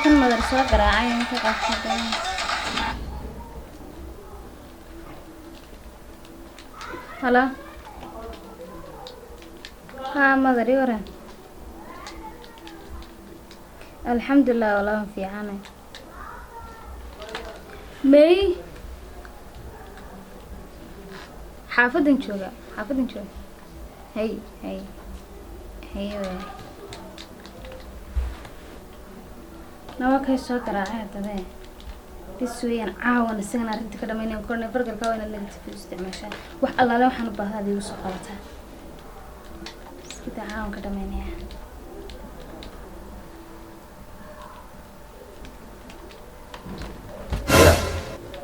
Kan madar soo garaacay inta qabsaday. Halo. Haa madar, ii waran. Alxamdulilah, walaa waan fiicanay. May xaafadan jooga, xaafadan jooga. Hay hay hay, waay nawa kay soo garaacay haddaba. Bis weeyaan, caawan isagana arrinta ka dhamaynaya kornay. Fargalka waa inaad negative u isticmaashaa. Wax allaale waxaan u baahdaa ad igu soo qabataa. Iskida caawan ka dhamaynaya.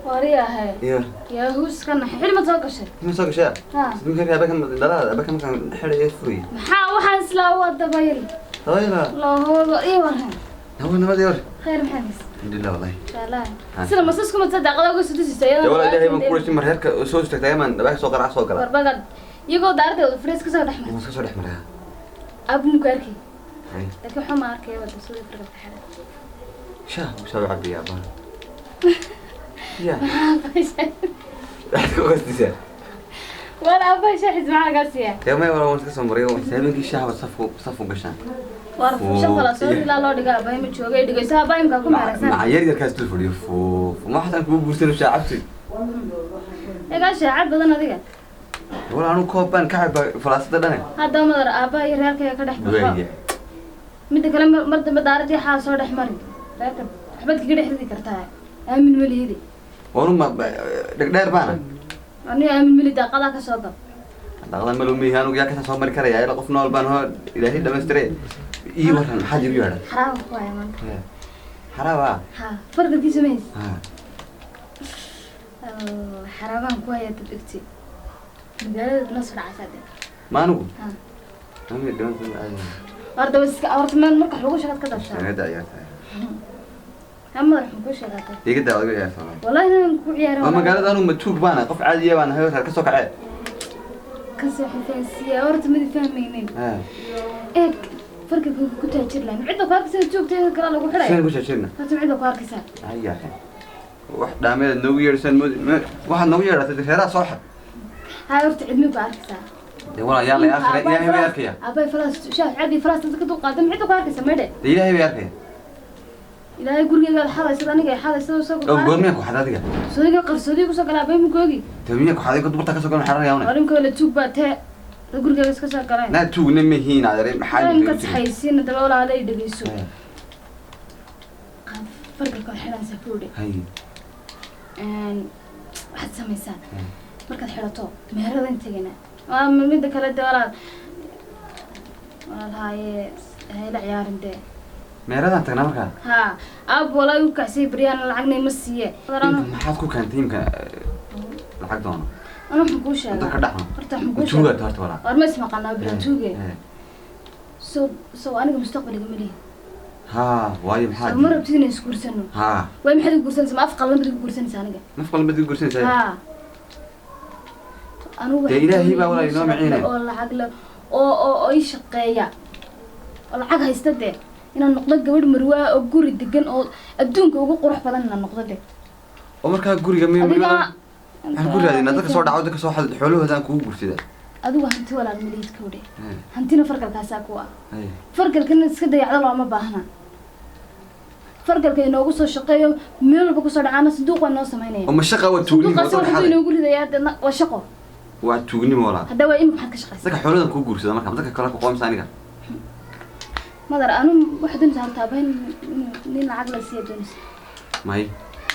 Wariyahe. Iyo. Yaa huus ka naxay, xili ma soo gashay? Ma soo gashay? Ha. Ninka abakan dhalada abakan markaan xidhay furi. Maxaa waxaan islaa waa dabayl. Dabayla. Lahoodo, ii waran. Hawa nabad yor. Khayr, maxaa mis? Alxamdulillah wallahi. Inshallah. Ha. Sida masasku ma daaqada uga soo dusaysa iyadoo. Ya walaal, ilaahay baan ku dhashay mar heerka soo istaagtay maan dhabaha soo qaraac soo gala. Warbagad iyagoo daarada fres ka soo dhex maray. Ma soo dhex maray. Abnu ku arkay. Hay. Laakiin waxaa ma arkay wada soo farqa xaray. Shaah soo cabiya baan. Ya. Waxaad ku qasdisaa. Wala abay shaaxis maxaa lagaa siiyaa? Ya may walaal, waan iska soo maray oo habeenkii shaah safu safu gashaan. War shan kala soo ilaa loo dhigaa abay ma joogay, dhigayso abay imka ku maaraysan. Maca yar yarkaas dul fadhiyo foof. Ma waxaan kugu guursan shaah cabsi. Egaa shaacad badan adiga. Walaal, anu koob baan ka cabaa falaasada dhane. Hadda madar aabbaha iyo reerkayga ka dhex baxo. Waaya. Midda kale, mar dambe daaradii xaa soo dhex marin. Reerka waxbaad kaga dhex ridi kartaa. Aamin malihidi. Waanu ma dhegdheer baana. Aniga aamin mali, daaqadaa ka soo gal. Dhaqda malumihi anugu yaa ka soo mari karaya ila qof nool baan hoo ilaahay dhamaystire. Ii waran, maxaa jiru yeedha? Xaraaba ku haya maanta. Xaraaba. Ha, fargalkiisa ma haysa. Ha. Xaraabaan ku haya dad egti. Magaalada la soo dhacaysaa dee. Ma anugu? Ha. Ami dhiman aad. Horta bas iska horta meel marka wax lagu sheegad ka dabshaa. Iga daa ciyaarta. Ha madar, waxaan kuu sheegaa. Iga daa adiga ciyaarta wallahi. Wallahi inaan ku ciyaaro. Waa magaalada anu ma tuug baana, qof caadiya baan ahay, reer ka soo kacee. Kasoo xifeensiya horta madi fahmaynin. Ha. Eeg, fargalka ku taajir lahayn cidda ku arkaysa joogteeda kale lagu xidhay. Seen ku shaashirna. Horta cidda ku arkaysaa. Haya. Wax dhaameed noogu yeedhsan moodi waxaad noogu yeedhatay reeraha soo xad. Ha, horta cidmi ku arkaysaa. Dee walaa yaa la aakhira ilaahay bay arkaya. Abay falaas shaah cabi falaas dadka ka dulqaadan cidda ku arkaysa meedhe. Dee ilaahay bay arkaya. Ilaahay gurigeyga xadaysa aniga ay xadaysa isagoo. Oo goormee ku xad adiga? Soodiga qarsoodiga kusoo galaa abay mukoogi. Tamiya ku xaday dumarta ka soo galan xaranaya una. Arrinka la tuug baa tee dad gurigeyga iska soo galeen. Naa tuugna ma hiin adeer, maxaa inka saxaysiin daba walaalay dhageyso. Fargalka xidhanaysaa ku yidhi. Hay. Waxaad samaysaa markaad xidhato meeradan tegina. Waa midda kale de walaal, walaal haye hayla ciyaarin dee. Meeradaan tagnaa markaa. Ha, aab walaa igu kacsay baryaan lacagna ima siiye. Inta maxaad ku keentay imka lacag doono? Ana waxaan kuu Inta sheegaa ka dhaxno. Horta waxaan kuu Tuugaad sheegaa. Horta walaa. War ma ismaqanaa bila tuuge. So so aniga mustaqbaliga ma lihi. Ha, waayo maxaa? Soo ma rabtid inaan isguursano? Ha. Waay maxaad igu guursanaysaa? Ma af qallan baad igu guursanaysaa aniga? Naf qalban baad igu guursanaysaa. Ha, anigu Dee ilaahay baa walaa inoo maciine. Oo lacag leh oo ii shaqeeya oo lacag haysta dee inaan noqdo gabadh marwaa oo guri degan oo adduunka ugu qurux badan inaan noqdo dee. Oo markaa guriga mi adiga waxaan ku raadinaa dadka soo dhaco, dadka soo xad xoolahooda aan kugu guursada. Adigu hanti walaal malihid kawdhe, hantina fargalkaasaa ku ah. Fargalkana iska dayacdo looma baahna. Fargalka inoogu soo shaqeeyo meel walba kusoo dhacaana sanduuq waa noo samaynaya. Oo ma shaqa waa tuugnimo? Sanduuqaasi waa wuxuu xaday. inoogu ridayaa deedna waa shaqo. Waa tuugnimo walaa. Hadda waa imika maxaad ka shaqaysaa? Dadka xoolahoodan kugu guursada marka dadka kale ku qoomsa aniga. Madar, anu waxaad doonaysaa horta aabbahay nin lacag la siiya doonaysa. May.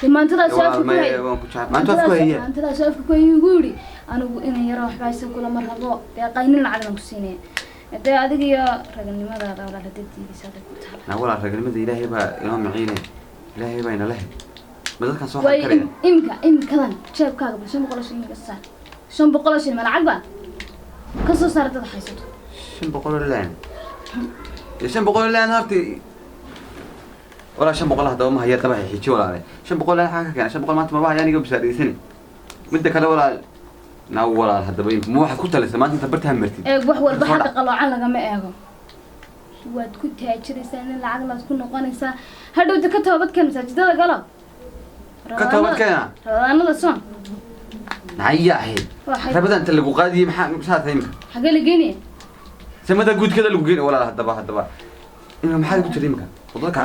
Dee maantadaas Walaa afka ku may hay. waan ku jecel maanta afku haye. Maantadaas afka ku hay igu yidhi anigu inan yaro waxba isaga kulama rabo dee qaynin lacag baan ku siinaya dee adiga iyo raganimadaada walaal haddaad diidaysa adag ku taala. Na walaa, ragnimada ilaahay baa inoo maciine, ilaahay baa ina leh, ma dadkan soo waay xad karaya. Imika imikadan jeebkaaga bal 500 oo shilin iga saar. 500 oo shilin ma lacag ba ka soo saar dad haysato. 500 oo laan iyo 500 oo laan horta walaa 500 haddaba ma haya daba xiji walaale. 500 laan xaa ka keena 500 maanta maba haya aniga bishaaraysan. Midda kale walaal, na walaal, haddaba ma waxaad ku talisay maanta inta bartaa martid? Eeg, wax walba Soo dhac. Xagga qaloocan lagama eego. Waad ku taajiraysaa, nin lacag laad ku noqonaysaa. Hadhowta ka toobadkeen, masaajidada galo. Ka toobadkeena? Ramadaanada soon. Maxay ahayd? Waxay- Rabadaan inta lagu qaadiyey, maxaa saas imika? Xagee la geenaya? Samada guudkeeda lagu geenay walaal. Haddaba ima maxaa ku jira imika oo dadka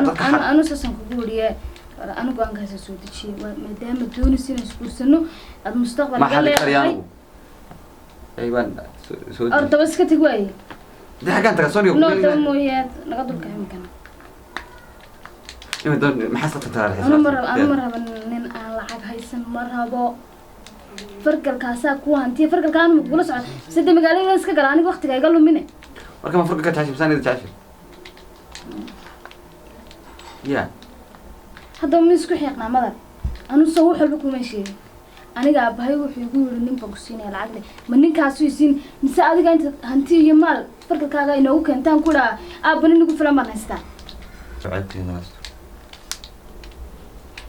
Anu saasaan kugu wariye, anu go-aankaasa soo dejiyey. Waa maadaama doonaysa inaan isguursano, aad mustaqbal ma iga xalli karaya leedahay. Anigu ay baan soo Ordaba iska tag waaye. Dee xaggaan taga soo Noo taba mooye, naga dulka imikana. Ima doon maxaa sa tagtaa? Anu ma rabo nin aan lacag haysan, ma rabo. Fargalkaasaa kuwa hantiya, fargalka anu makugula socon sida magaalada iska gala, aniga waqtiga iga lumine. Marka ma farka ka jeceshay misaan ida jeceshay ya? Haddaba ma isku xiiqnaa, madar? Anu soo wax walba kuma sheegin. Aniga aabahay wuxuu igu yiri nin baan ku siinaya lacag leh. Ma ninkaasu isiin mise adiga inta hanti iyo maal fargalkaaga inoogu keentaan ku dhaha aabba nin igu filan baan haystaa? Ceebteedaas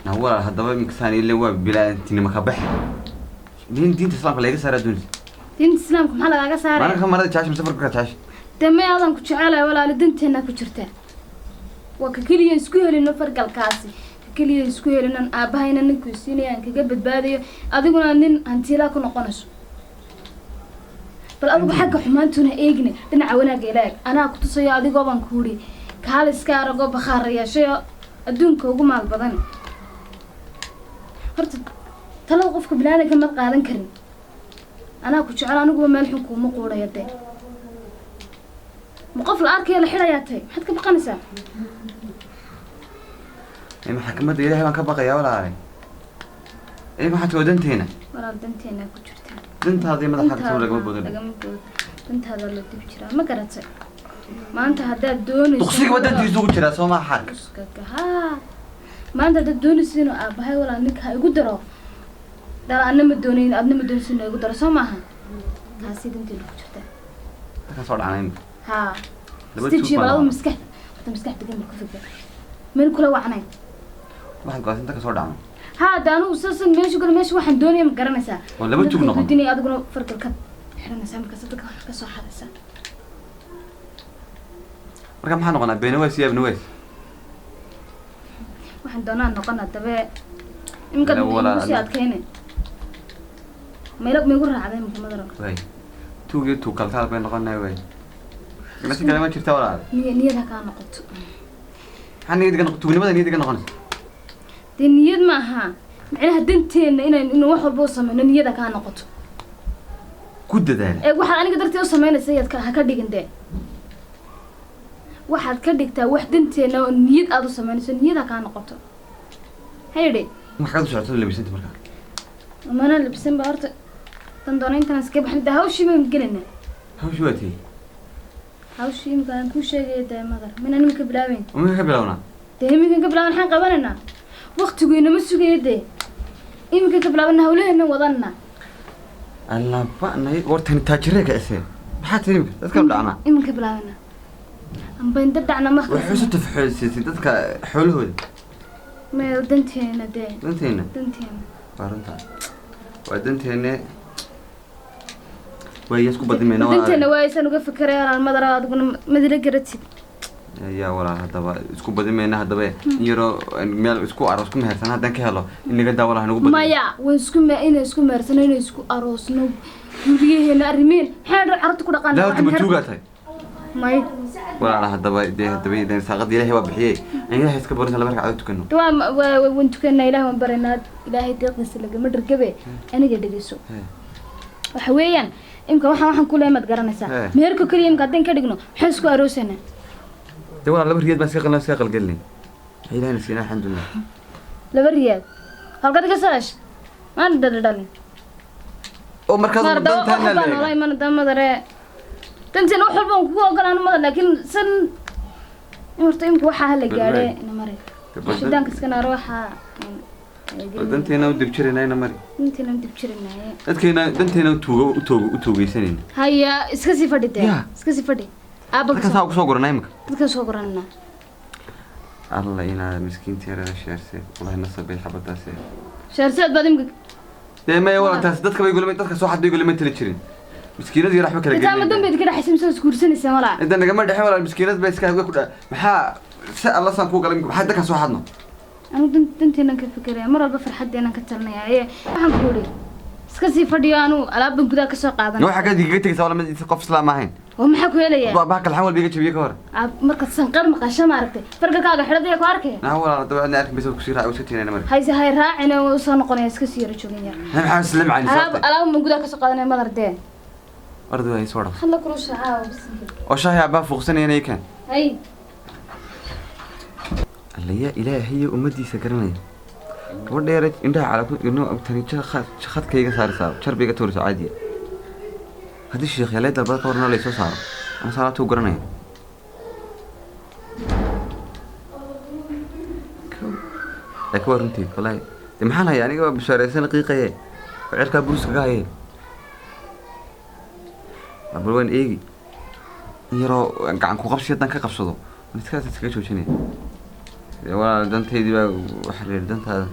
na walaal. Haddaba imikasaan ile waa bilaatinimo ka bax diinta islaamka layga saaraa doonaysa. Diinta islaamka maxaa lagaaga saaraya? Maalinka marada jeceshay mise farka ka jeceshay? Dee may, adan ku jecelahay walaali, danteena ku jirtaa. Waa ka keliya isku helino fargalkaasi, ka keliya isku helinon aabahayna ninkuu siinaya aan kaga badbaadayo, adiguna nin hantiilaa ku noqonayso. Bal adigu xagga xumaantuna eegna, dhinaca wanaagga ila eeg. Anaa ku tusayo, adigoo baan ku uri kaal iska aragoo bakhaara yeeshayo adduunka ugu maal badan. Horta talada qofka biniaadanka ma qaadan karin. Anaa ku jecel, aniguba meel xun kuuma quudhayo. Dee ma qof la arkaya la xidhayaa tahay? Maxaad ka baqanaysaa? Ee maxkamadda Ilaahay baan ka baqayaa walaale. Ee maxaa too danteena? Walaal, danteena ku jirtaa. Dantaada iyo madaxa kasoo lagama boodan. Lagama boodo, dantaada la dib jiraa, ma garatay? Maanta haddaad doonayso Duqsiga dantiisu ugu jiraa, soo maa xaarka? Uskaga haa. Maanta haddaad doonayso inuu aabahay walaal ninka ha igu daro dhala, adna ma doonayn, adna ma doonayso inuu igu daro, soo maaha? Taasi danteena ku jirtaa. Ka soo dhacnay imika. Haa. Laba tuug Istajiib baan laba lahaa. Maskax horta, maskax degan bal ku fikir, meel kula wacnay. Waxaad go'aansan inta ka soo dhacno. Haa, de anigu saasan meesha galo, meesha waxaan doonaya, ma garanaysaa? Oo laba tuug noqon. Gudinaya, adiguna fargal ka xiranaysaa, markaas dadka wax ka soo xadaysaa. Marka maxaa noqonaa, beenaways iyo abnaways? Waxaan doonaa noqon. Haddabe iminka La walaal. igu sii adkayne, mayla maigu raacday imika, madaro? Waay, tuug iyo tuug kalkaal bay noqonay. Waay, si kale ma jirta walaal. Niya niyad ha kaa noqoto. Maxaa niyad iga noqon? Tuugnimada niyad iga noqonaysa? Dee niyad ma aha, macnaha danteena inaan inuu wax walba u sameyno, niyad ha kaa noqoto. Ku dadaala. Ee waxaad aniga darteed u sameynaysa yaad ha ka dhigin. Dee waxaad ka dhigtaa wax danteena oo niyad aad u sameynayso, niyad ha kaa noqoto, hayidhi. Maxaad u socoto labisanta markaa? Mana labsan ba horta, dan doona intaan iska baxin. Dee hawshii baan gelaynaa. Hawshi waa tey? Hawshii imika aan kuu sheegaya dee, madar, minaan imika bilaabeyn. Imika ka bilownaa? Dee iminkan ka bilaaban, maxaan qabanaynaa? Waqtigu inama sugayo. Dee iminkan ka bilaabana, hawlaheena wadanna. Allaba nay, wartani taajiree ka isee. Maxaa tiri imika dadka dhacnaa? Iminka bilaabana amba inta dhacna ma. Waxay isu tafxoosisay dadka xoolahooda. Meel danteena dee. Danteena. Danteena. Waa runtaa, waa danteena. Waa isku badin mayna. Danteena waa aysan uga fikiray walaal madar, adiguna madila garatid. Yaa walaal, haddaba isku badin mayna. Haddaba in yaroo meel isku aroos ku mehersan haddaan ka helo, in naga daa walaal, nagu badin. Maya, waan isku me inaan isku meersano, inaan isku aroosno, guryaheena arrimeen, maxaa dhan carruurta ku dhaqan. Laa, horta ma tuugaa tahay? May. Walaal, haddaba dee haddaba saaqada Ilaahay waa bixiyey, aan Ilaahay iska barinta laba ragcadood tukano. Waa waan tukanaa, Ilaah waan baranaa, Ilaahay deeqdiisa lagama dhargabe. Aniga dhegeyso. Waxa weeyaan imka waxaan ku leeyahay, maad garanaysaa? Meherka keliya imka haddaan ka dhigno, maxaan isku aroosanaa? Dee walaal, laba riyaad baan iska qalin, iska qalgelinay, Ilaahayna siinaa, alxamdulilah. Laba riyaad halkaad ka soo heshay? Maana dhaldhalin. Oo markaas Marda wax dantaana baan leega. Noolay mana damadare, danteena wax walba waan kugu ogolaan mada, laakiin san horta imka waxaa hala gaadhe ina mari shidaanka iska naaro waxaa. Danteena u dib jirayna, ina mari. Danteena u dib jiranaaye. Dadkeena danteena u tuuga u tooga u toogeysanayna. Haya, iska sii fadhi dee. Ya. Iska sii fadhi aabba. Dadka saa ugu soo guranaa imika. Dadkan soo guranana. Alla inaad miskiinta yarada sheersay, wallahi nasabay xabadaasi. Shaarsaad baad imka. Dee maya walaal, taas dadka bay gulama, dadka soo xad bay gulama tali jirin. Miskiinad yar waxba kala Intaa ma gelin. dambe idinka dhaxaysa mise isguursanaysa malaa? Inta nagama dhexin walaal, miskiinad ba iska ku dha. Maxaa si alla saan kuu galay? Maxaa dadkan soo xadno? Anigu danteenan ka fikiraya, mar walba farxaddeenan ka talinaya. Ee waxaan ku idhi iska sii fadhiyo, anu alaabban gudaha ka soo qaadan. Waxa ka digaga tegaysa wala mid qof islaam ahayn. Oo maxaa ku helayaa? Baa kalxan walba iga jabiye ka hor. Markaad sanqar maqasho maaragtay fargalkaaga xidhadaya ku arkaya. Naa walaal, hadda waxaad arkin bas ku sii raaci iska tiinayna marka. Hayse hay raacina, wuu soo noqonaya, iska sii yaro joogin yar. Maxaa isla macaan Alaab sababta? Alaabban gudaha ka soo qaadanaya madar dee. Ardu way soo dhaq. Hadla kulusha caawa bisinka. Oo shaahi abaa fuuqsanayna kan. Hay. Allaya ilaahay ummadiisa garanaya. Gabadha yar indhaha cala ku inuu tani khadka iga saaraysaa, jar bay iga tuuraysaa caadiya. Haddii sheekh yaalay dalbada ka warna la soo saaro, ama saalaatu garanaya. Laakiin waa runtii wallaahi, dee maxaan hayaa aniga? Waa bishaaraysan qiiqaye oo cirkaa buruska ka haye. Bal waan eegi in yaroo gacan ku qabsi haddaan ka qabsado, waan iskaas iskaga joojinaya. Dee walaal, dantaydii baa waxa la yidhi dantaada.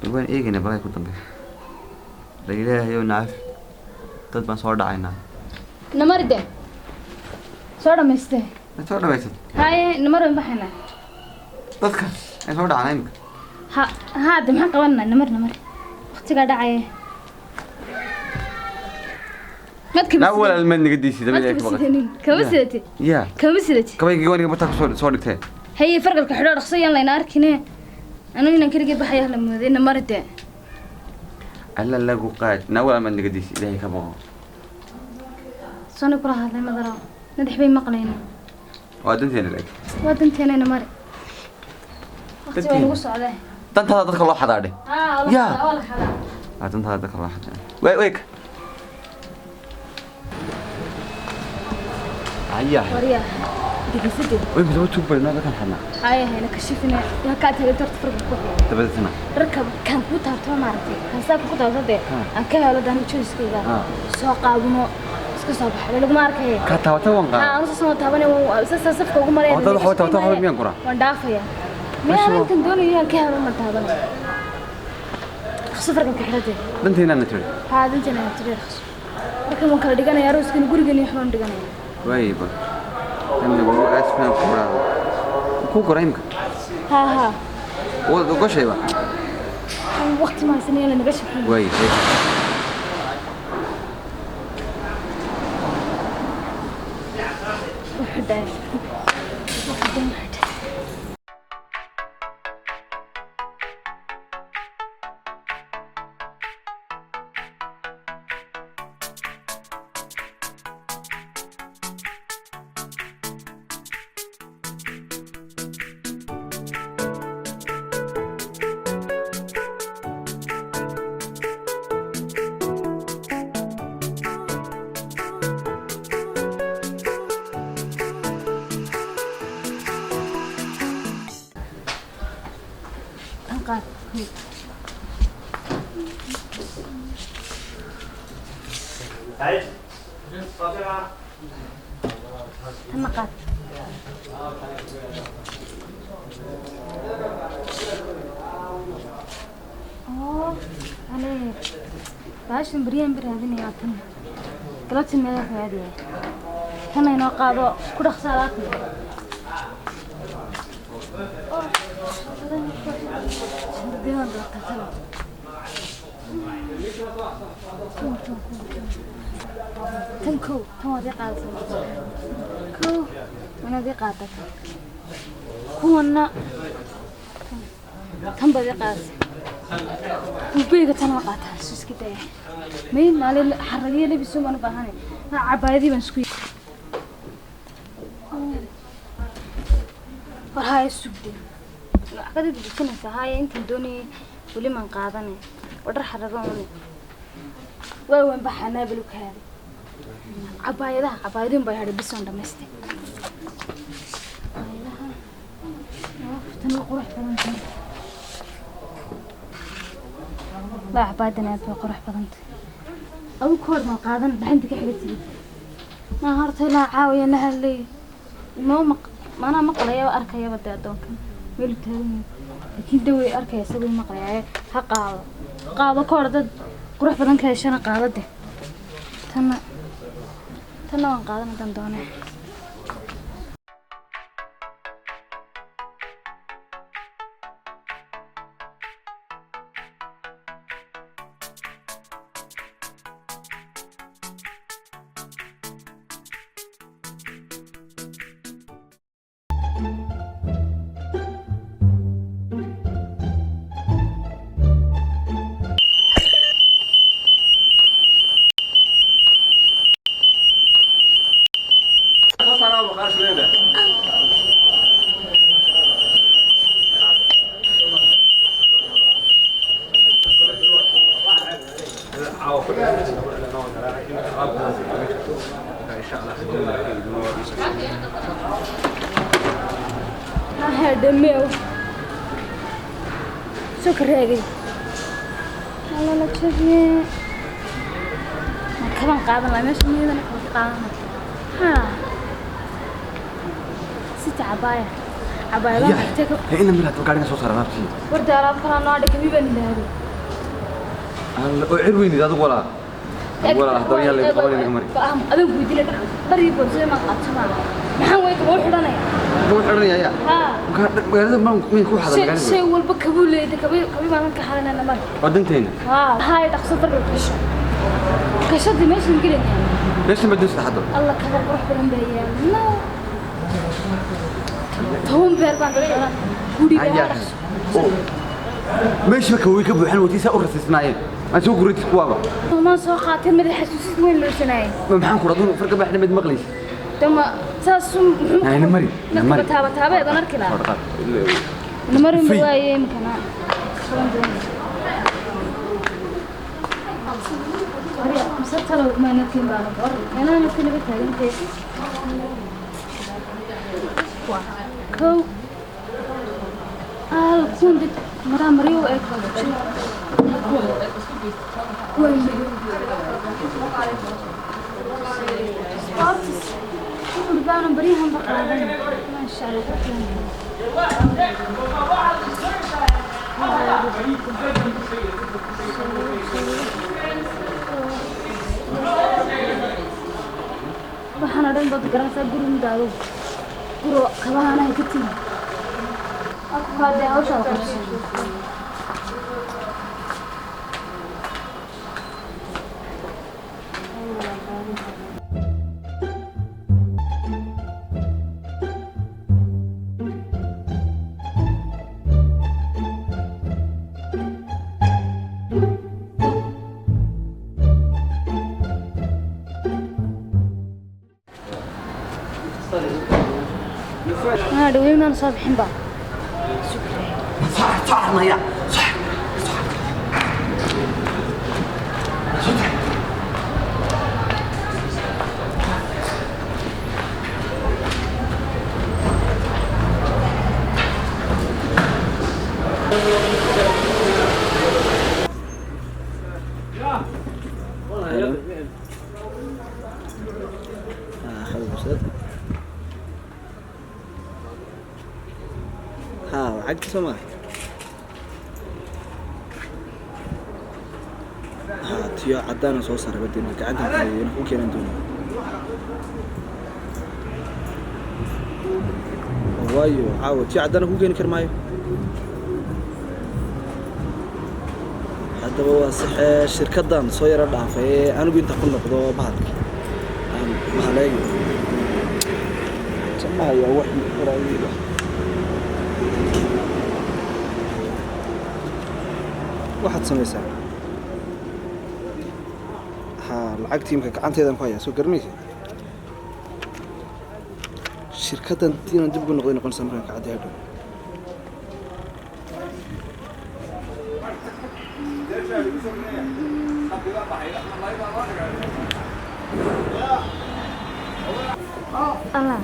Bal waan eegaynaa balay ku dambeysa. La ilaahay oo nacaf, dad baan soo dhacaynaa. Namari dee, soo dhamaystee. Ma soo dhamaysat? Haye, namar waan baxaynaa. Dadka ay soo dhacnaa imika. Ha haa de, maxaan qabanaa? Namar namar, waqtigaa dhacaya. Mad Naa walaal, maad naga diisid? Mad kama sidanin, kama sidatid. Ya. Kama sidatid. Kabaygii waniga bartaa kusoo soo dhigtee. Haye, fargalka xidho, dhaqso, yaan layna arkine. Anigu inaan keligay baxaya la mooday. Namari dee. Alla lagu qaad. Naa walaal, maad naga diisid? Ilaahay ka boqo. Soni kula hadlay madaro madax bay maqlayna. Waa danteena laakiin. Waa danteena, namari, waqti waa nagu socdee. Dantaada dadka loo xadaadhe. Haa. Ya. Waa la xadaa. Waa dantaada dadka loo xadaadhe. Wey wey ayaa. Waryaa, degeysade. Way midaba tuug baynaa dadkan xadnaa. Haya, hayna kashifine, yaa kaa tagay horta fargalka ku xidho. Dabadeetna Dharka kan ku taabto maaragtay, kan saaka ku taabto dee. Ha. Aan ka helo daan joyskayga. Ha. Soo qaadno, iska soo baxay, laguma arkaya. Kaa taabata waan Ha qaada. Anu soo taabanay, sasa safka ugu maraya. Oo, dad waxba taabata, waxba miyaan guraa? Waan dhaafaya. Meesha Miyaan intan doonayo aan ka helo ma taabanay. Dhaqso, fargalka xidhade. Danteenaana tiri. Haa, danteena tiri, dhaqso. Marka waan kala dhiganaya arooskani, gurigani waxbaan dhiganaya. Waay bal tan lagu aasfaan ku qoraa ku qoraa imika. Haa haa. Waad ogoshayba. Waqti ma haysanaya, la naga shaqeeyo. Waay. Wuxuu dhahay wuxuu dhahay. Tan qaad. Tanna qaad. Oo ale baashan baryahan baraadinaya tan galabta meelaha raadiyay. Tan inoo qaado, ku dhaqsa alaabta. Shandadii doortaa talo. Tan, tan, tan, tan kow, tan waad ii qaadataa kow, wanaad ii qaadataa kuwana, tan baad ii qaadataa ubeyga, tan waa qaataa. Isu iska daya may maalin xaragiyo labiso baan u baahanay. Cabaayadii baan isku war haya sugde lacagada dejinaysa. Haya, intaan doonayay weli maan qaadanay. Waa dhar xarago une waa waan baxanaa balukaada. Cabaayadaha, cabaayadin bay hadhay bisoon dhamaystay. Cabaayadaha tan waa qurux badan tahay. Laa, cabaayadan aad bay qurux badan tahay. Adigu koor ma qaadan dhaxanta ka xigatid ma horta ilaa caawiya la hadlay ma maq maanaa maqlaya oo arkayaba dee addoonkan meel taagan yahay, laakiin dawey arkaya isagoo maqlaya. Ha qaado, qaado koor dad Qurux badan ka heshana qaadade. Tanna tanna waan qaadan haddaan doonay. Dhameew soo ka raagay. Alla la jabiye. Ma kaban qaadan lahaa meesha miyadana kaba ka qaadan lahaa. Haa, sita cabaaya, cabaayadaha intee ka Ina miraad gaariga soo saara alaabtii. Warda alaab kalaa noo dhigay mibaan ilaaway. Alla oo cir weynid adigu walaa. Walaa haddaba yaa laygu qabanaya naga mari. Adigu weydiina dhar iyo boorsada ma qaato maaha. Maxaan way kaba u xidhanaya? Muxuu xidhanaya yaa? Haa. Marka magaalada ma miyay ku xadan shay magaalada? Shay walba kabuu leeyahay, kabi kabi baan ka xadanayna mar. Waa danteena. Haa haay, dhaqso farga gasho, gashadii meeshan gelinaya. Meesha ma dunsa hadda. Alla kaba qurux badan baa yaala. No, 10 beer baan ka guriga. Ayaa. Dhaqso. Oo meesha marka way ka buuxan watiisa u rasiisnaayeen. Aan soo guritid kuwaaba. Ma soo qaatay madax xasuusid weyn loosanayay. Ma maxaan ku radun farka baxna mid maqlaysa. Dama saas muxuu Ina mari, ina mari. Taaba taaba eedan arki lahaa. Dhaqaaq. Ina mari. Fay. Waaye imkana mise talo maanakin baana bor meelaha kaliba taagantay. Waa kow al kuwan dad maraa maryo u eg kuwan madow sports baana baryahan ba qaadan. Maasha Allah, qurux badan. Waxaan oo dhan baad garanaysaa. Guri midaado guro kabahana ay ka timi akuhaadee hawshaada qabso. Anaa dhaweyn maan soo bixin ba. Saar saarnaya. Saar. Haa, lacagta soo maaha. Haa, tiyo caddaana soo saaray badina gacanta ku hayay ku keenan doonaa. Waayo caawa tiyo caddaana ku keeni kar maayo. Haddaba waa saxee, shirkaddan soo yaro dhaafay ee anigu inta ku noqdo bahalki aan bahaleeyo samahaya wax qoraayo. Waxaad samaysaa, haa, lacagtii imka gacanteedan ku hayaa soo garanaysa. Shirkaddan inaan dib ugu noqday noqonaysaa markaan kacaddi hadhow. Allah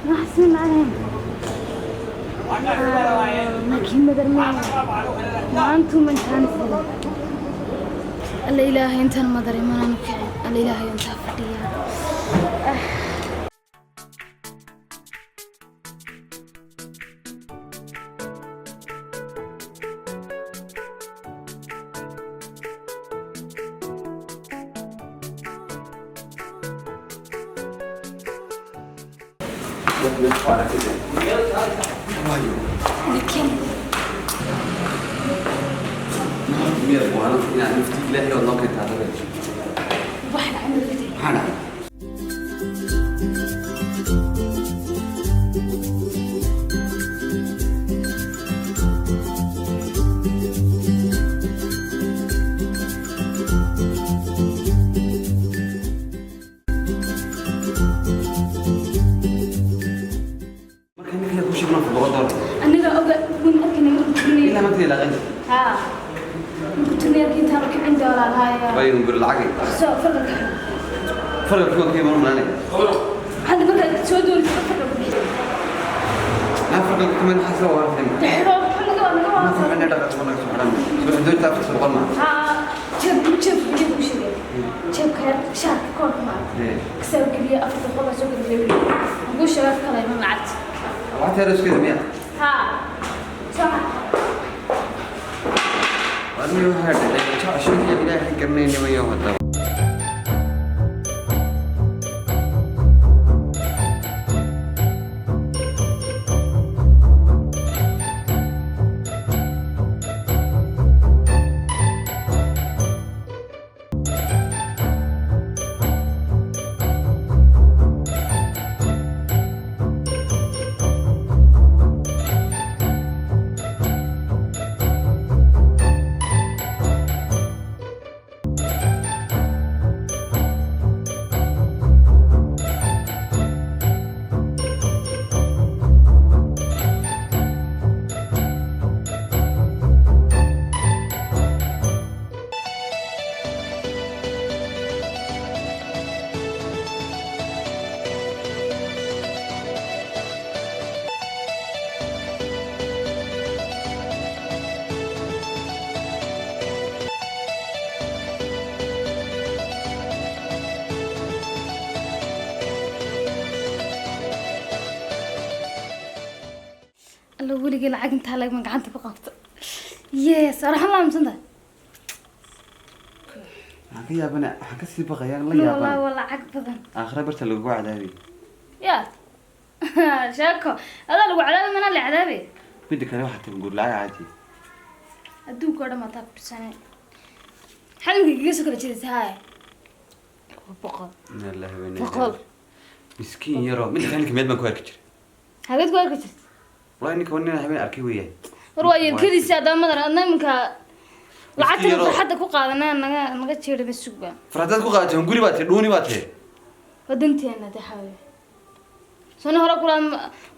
maxsin ahayn laakiin madar ma maantu mantaan sida. Alla ilaahay intaan madar imanaan u kicin. Alla ilaahay intaa fadhiya. Laakiin Miyaad waalan inaad naftii Ilaahay oo noo keentaa hadda? Wax dhacay ma ogtahay? Maxaa dhacay? Marka ninka yaa ku shubnaa $4? Aniga oga wan arkayna markuu tukanayay. Ilaa maanta ilaaqayn. Haa, markuu tukanayay arkay intaan u kicin doolaalhaaya. Waayo guri lacag. Soo farqalka. Farqa kuwa kii marun aanay. Hadda markaad soo doonayso farqa ku bixi. Na farqa kuma xasoo waa fahmi. Xiro muxuu naga waa naga Ma waa. farqa dhaqa kuma naga soo xidhan. Soo doonta 400 ma. Haa, jeeb jeeb jeeb ku sheegay. Jeebka yar shaarka koorka ma aragtay. Kasoo geliya 400 baa soo geliya weli. Ugu sheegay kale iman lacagta. Lacagta yar isku miya? Haa. Soo Aniga waxaa dhacay jacayl Ilaahay garanayna ma yahay hadda. Alla, weligii lacag intaa lagma gacanta ku qabto. Yes, araxan laa misan tahay. Waxaan ka yaabana, waxaan ka sii baqayaa la Wallahi yaabana. Waa lacag badan. Aakhira barta lagu cadaabay. Ya sheeko adaa lagu cadaabi, mana la cadaabi. Midda kale waxaa tahay guur lacag caadi. Adduunka oo dhan baa taa ku dhisanay. Xalimka kaga soo kala jeedaysa haye. Waa 100. Inna lillahi wa inna ilaihi 100. raaji'uun. Miskiin yaroo. Midda kale ninka meel baan ku arki jiray. Hageed ku arki jirta? Wallahi ninka waa nin habeen arkay weeyaan. War waa yeelkadiisa haddaba madar adna iminka lacagta yaroo. Farxadda ku qaadanaa naga naga jeedha sugba. Farxadaad ku qaadateen guri baa tahay, dhuuni baa tahay. Wadanteena de xaawi. Soo hore kula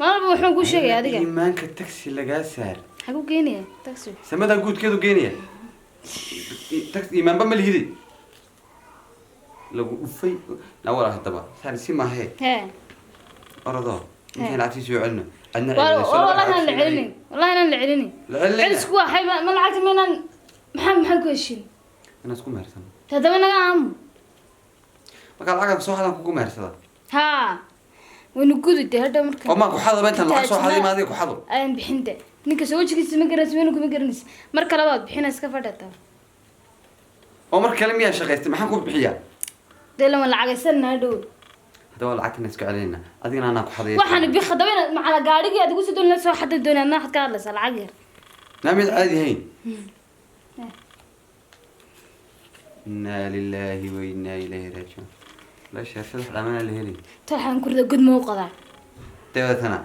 maalba wuxuu kuu sheegay adiga. Iimaanka taxi lagaa saar. Xaguu geenaya taxi? Samadaa guudkeedu geenaya. Taxi iimaanba ma lihidi. Lagu dhufay. Na walaa haddaba. Saar si maahe. Hee. Orodoo. Intaan lacagtii soo celino. Adna war celino. war wallahi inaan la celinin, wallahi inaan la celinin. La celinayna. Celisku waa xay ma lacagta ma inaan maxaan ku heshin? Inaan isku mehersano. Haddaba naga aamu. Marka lacag soo xadan kugu mehersada. Haa, waynu gudi de hadha marka. Oo maan ku xadaba intaan lacag soo xaday ma adiga ku xado. Ayaan bixin de. Ninka soo wejigiisa ma garanaysa, waynu kuma garanaysa. Mar kale waad bixina iska fadhata. Oo mar kale miyaa shaqaystay? Maxaan ku bixiyaa? Dee lama lacagaysanna hadhow. Haddaba lacagtan iska celinayna. Adigana anaa ku xadaya. Waxaan bi haddaba inaad macala gaadhigii aad igu soo doon la soo xaday doonay adna waxaad ka hadlaysaa lacag yar. Naa mid caadi ahayn. Inna lillahi wa inna ilayhi raaji'uun. La sheershada wax dhammaan la helay. Tolxaan gurida god ma u qadaa? Dabeetana.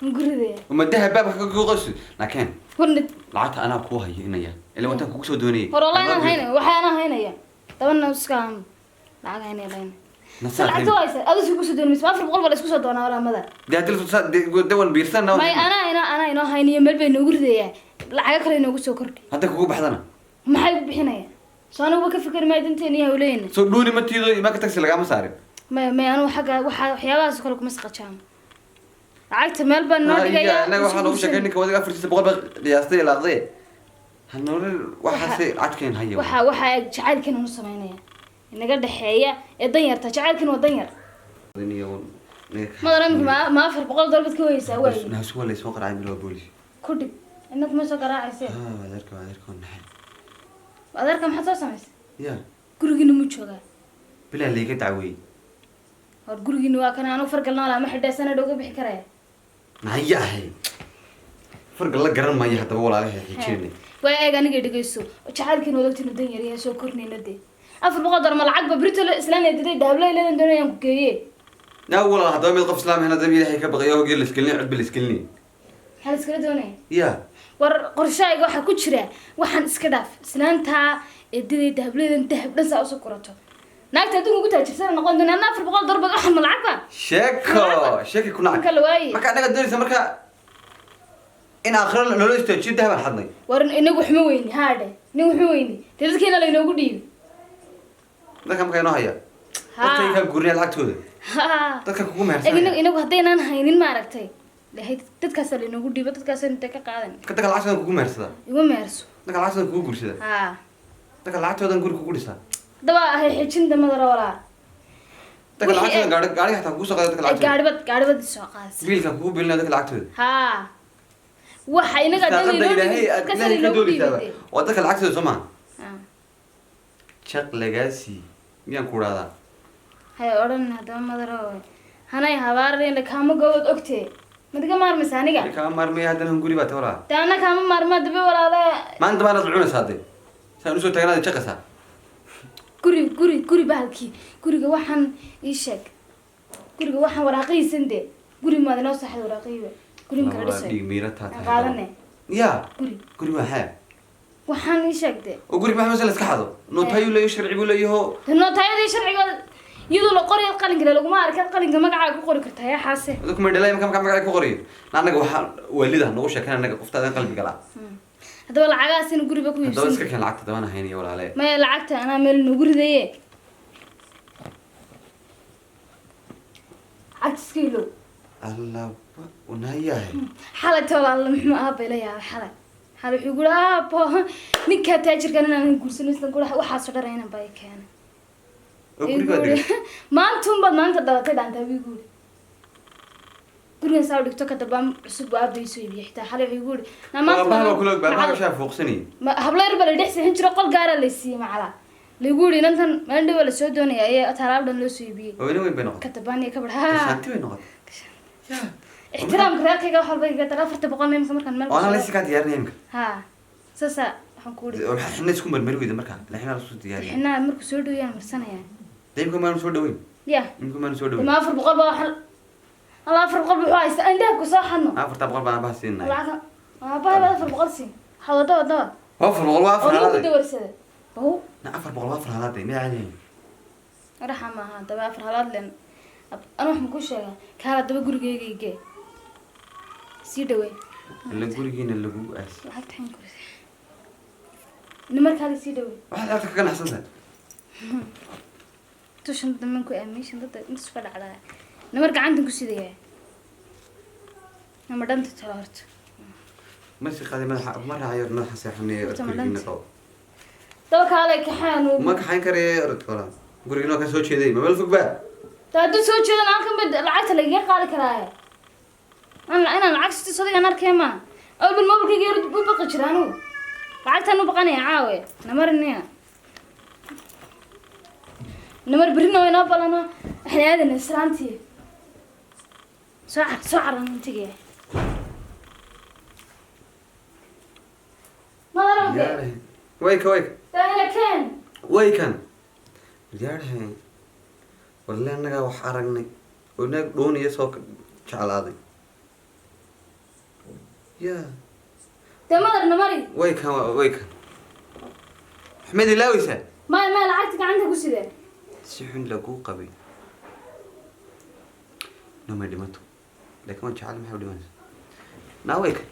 Gurida. Uma dahab baabka ka goqosu. Laakiin warna lacagta anaa kuu hayo inaya. Ilaa wantaan kugu soo doonayay. Hor wallahi inaan haynay waxaa anaa haynaya dabana iska aamu lacag haynaya layna. Nasaar. Lacagta waa haysa adigu isku soo dooni mayso, 400 baa la isku soo doonaa walaa mada. Dee haddii la soo de wan biirsan. May anaa inoo haynayo meel bay noogu ridayaa lacago kale inoogu soo kordhi. Hadda kugu baxdana. Maxay ku bixinaya? Soo anigu ka fikir maayo danteena iyo hawleyna. Soo dhuuni ma tiido imaanka taxi lagama saarin. Maya maya, anigu xagga waxaa waxyaabahaas oo kale kuma saqajaamo. Lacagta meel baan noo dhigayaa. Annaga waxaa noogu sheegay ninka wadiga 400 baa qiyaastay ilaaqday. Ha nolol waxaase lacagkeen haya. Waxaa jacaylkan unu sameynaya inaga dhexeeya ee danyarta jacaylkan waa danyar. Madana imika ma $400 baad ka weysaa waay. Naas waa la soo qaracay meel waa boolis. Ku dhig inna kuma soo garaacayse. Ah, adeerka waa naxay. Adeerka maxaad soo samaysay? Ya. Gurigiina mu joogaa? Bilaa layga dacweeyey. Hor gurigiina waa kan anu fargal noolaa ma xidhaysana dhowga bixi karaya. Naya ahay, fargal la garan maayo haddaba walaalaha xijinay. Waa eeg, aniga dhegeyso, jacaylkiina wadagtina dan yaryahay soo kornayna dee $400 ma lacag ba brito islaan eedaday dahablay leedan doonayaan ku geeye. Yaa walaal, haddaba mid qof islaam ahna dab Ilaahay ka baqayo hogii la iskelinay, cudbi la iskelinay. Maxaa la iskala doonaya? Ya. War qorshahayga waxaa ku jira waxaan iska dhaaf islaantaa eedaday dahableedan dahab dhan saa usoo kurato, naagta adduunka ugu taajirsan noqon doona. Anna $400 bad, waxaan ma lacag ba? Sheeko sheeki ku nacay. Marka la waaye. Marka annaga doonaysa marka in aakhiro loola istaajiyo dahabaan xadnay. War inagu waxma weyni haadhe, inagu waxma weyni dee, dadkiina laynoogu dhiibi. Dadka marka inoo haya Ha. dadka kaa gurinaya lacagtooda. Ha. Dadka kugu Eg mehersanaya. Inagu haddaynaan haynin maaragtay lehay, dadkaasaa laynoogu dhiibo, dadkaasaynu intee ka qaadan. Dadka lacagtoodan kugu mehersada. Igu meherso. Dadka lacagtoodan kugu guursada. Ha. Dadka lacagtoodan guri kugu dhisaa. Haddaba ahay xijinta madara walaa. Dadka Wixii lacagtoodan gaari gaariga xataa kugu soo qaada dadka lacagtooda. Gaadhibad gaadhibad soo qaadaysa. Biilkan kugu bilinaya dadka lacagtooda. Ha, waxa inaga haddaan Istaaqada laynoo Ilaahay dhiibin aad dadkaasaa Ilaahay ka laynoogu doonaysaaba dhiibin dee. Waa dadka lacagtooda soo maha. Ha. Jaq lagaa sii miyaan ku idhahdaa? Hay odhan haddaba madaro, hanay habaarin kaama goobad ogtee, madiga maarmaysa aniga. Kaa maarmaya haddana hunguri baa ta walaa. Dee anna kaama maarma haddaba walaale. Maanta baanaad cunaysaa dee, saan usoo taagnaad jaqaysaa. Guri guri guri bahalkii guriga waxaan ii sheeg, guriga waxaan waraaqihiisan dee, guri maad inoo saxda waraaqihiiba, guri ma kala dhisay. Dhiig miirataa Aan tahay. qaadane. Ya. Guri. Guri maxaa? Waxaan ii sheeg dee. Oo guri maxaa la iska xado? Nootayuu leeyaho, sharci buu leeyaho. Nootayadii sharciga iyadoo la qorayo qalinka laguma arka, qalinka magacaaga ku qori kartaa yaa xaase. Dadku ma dhalay marka magaca ku qorayo? Annaga waxaa waalida nagu sheekana annaga qoftaadan qalbiga la. Haddaba lacagahaas in guriba ku Haddaba iska iibsan. Keen lacagta dabana haynaya walaale. Maya, lacagta anaa meel noogu ridaye, lacagta iska ilow. Allah unayahay. Xalay toolaalla muxuu aabay la yaabay xalay. Xalay wuxuu guri aabo ninkaa taajirkan inaan guursano islan kula waxaasoo dhan inaan baa keenay. Oo guriga waa degay. Maanta unbaad maanta dhalatay dhaantaa wii guuri gurigan saa u dhigto ka dambaan cusub aabay soo iibiyey xitaa. Xalay wuxuu igu yidhi naa maanta Baabaha baa kula baabaha macal- shaa fuuqsanayay. Hablo yar baa la dhex seexin jiro, qol gaaraa lay siiyey, macalaa laygu yidhi inantan maalin dhow baa lasoo doonaya ayaa talaab dhan loo soo iibiyey. Oo ina weyn bay noqotay. Ka dambaan iyo kabadh ha. Gashaanti bay noqotay. Ixtiraamka reerkayga wax walba iga dar 400 imka markaan meel Oo anaa kusoo- laysi kaa diyaarinaya imika. Ha, saasa waxaan ku idhi. Oo maxaa xinna isku marmari weyda markaa? La xinna la isku diyaariyay. Xinaa markuu soo dhaweeyaan marsanayaa. Dee imika maanu soo dhaweyn. Ya. Imika maanu soo dhaweyn. Ma 400 baa waxaan alla 400 wuxuu haystaa aan dahabka soo xadno. 400 baan aabaha siinay. Lacag aabaha baa 400 siin waxa wada wada. 400 waa afar oo lagu halaad. dawarsada bahu. Na 400 waa afar halaad, miyaa caadi ahayn? Raxa maaha daba afar halaad len ana waxaan ku sheegaa kaala daba gurigeyga igee sii dhawee. Ila gurigiina lagu aas. Lacagta xan kuris nimarkaada sii dhawee. Waxaad lacagta kaga naxsan tahay. Tu shantada man ku aamiyey, shantada intaas ka dhacdaa nimar gacantan ku sidayaa nama dhanta talo horta. Ma si qaaday madaxa ma raacayo madaxa seexanay Horta ma gurigiina dhanta. qabo. Daba kaale kaxaan. Ma kaxayn karaya orodka walaal. Gurigiina waa ka soo jeeday, ma meel fog baa? Ta hadduu soo jeedan halkan ba lacagta lagaga qaadi karaaye an inaan lacag sito sodigan arkay ma awalban mobilkayga yar u baqi jira, anigu lacagtaan u baqanaya caawe. Namariniya namar berrina way noo balano, waxaan aadana islaantii soo car soo caran tegaya madarabke. Yaarahay. Way ka way ka. Daana ken. Way kan. Yaarahay. Wallahi annagaa wax aragnay. Oo naag dhoonaya soo jeclaaday. Yaa. Dee madar namari. Way kan way kan. Axmed ilaawaysaa. Maya maya, lacagta gacanta ku sidee. Si xun laguu qabay. Noomay dhimato. Laakiin waan jecel, maxay u dhimanaysaa? Naa way kan.